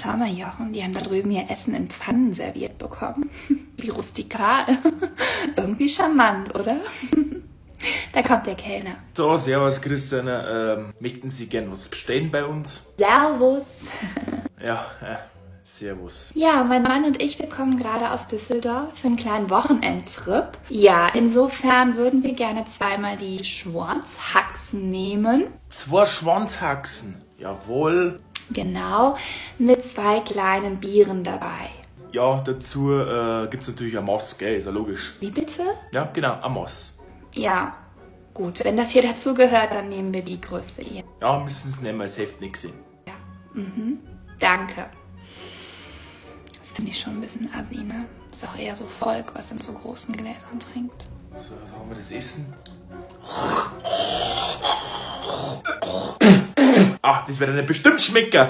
Schau mal, Jochen, die haben da drüben ihr Essen in Pfannen serviert bekommen. Wie rustikal. Irgendwie charmant, oder? Da kommt der Kellner. So, servus Christiane. Möchten Sie gern was bestellen bei uns? Servus. Ja, servus. Ja, mein Mann und ich, wir kommen gerade aus Düsseldorf für einen kleinen Wochenendtrip. Ja, insofern würden wir gerne zweimal die Schwanzhaxen nehmen. Zwei Schwanzhaxen? Jawohl. Genau, mit zwei kleinen Bieren dabei. Ja, dazu gibt's natürlich ein Moss, gell? Ist ja logisch. Wie bitte? Ja, genau, ein Moss. Ja, gut. Wenn das hier dazu gehört, dann nehmen wir die Größe hier. Ja, müssen Sie nehmen, es hilft nix. Ja, Danke. Das finde ich schon ein bisschen assi, ne? Ist auch eher so Volk, was in so großen Gläsern trinkt. So, da haben wir das Essen. Ah, das wird ihnen bestimmt schmecken.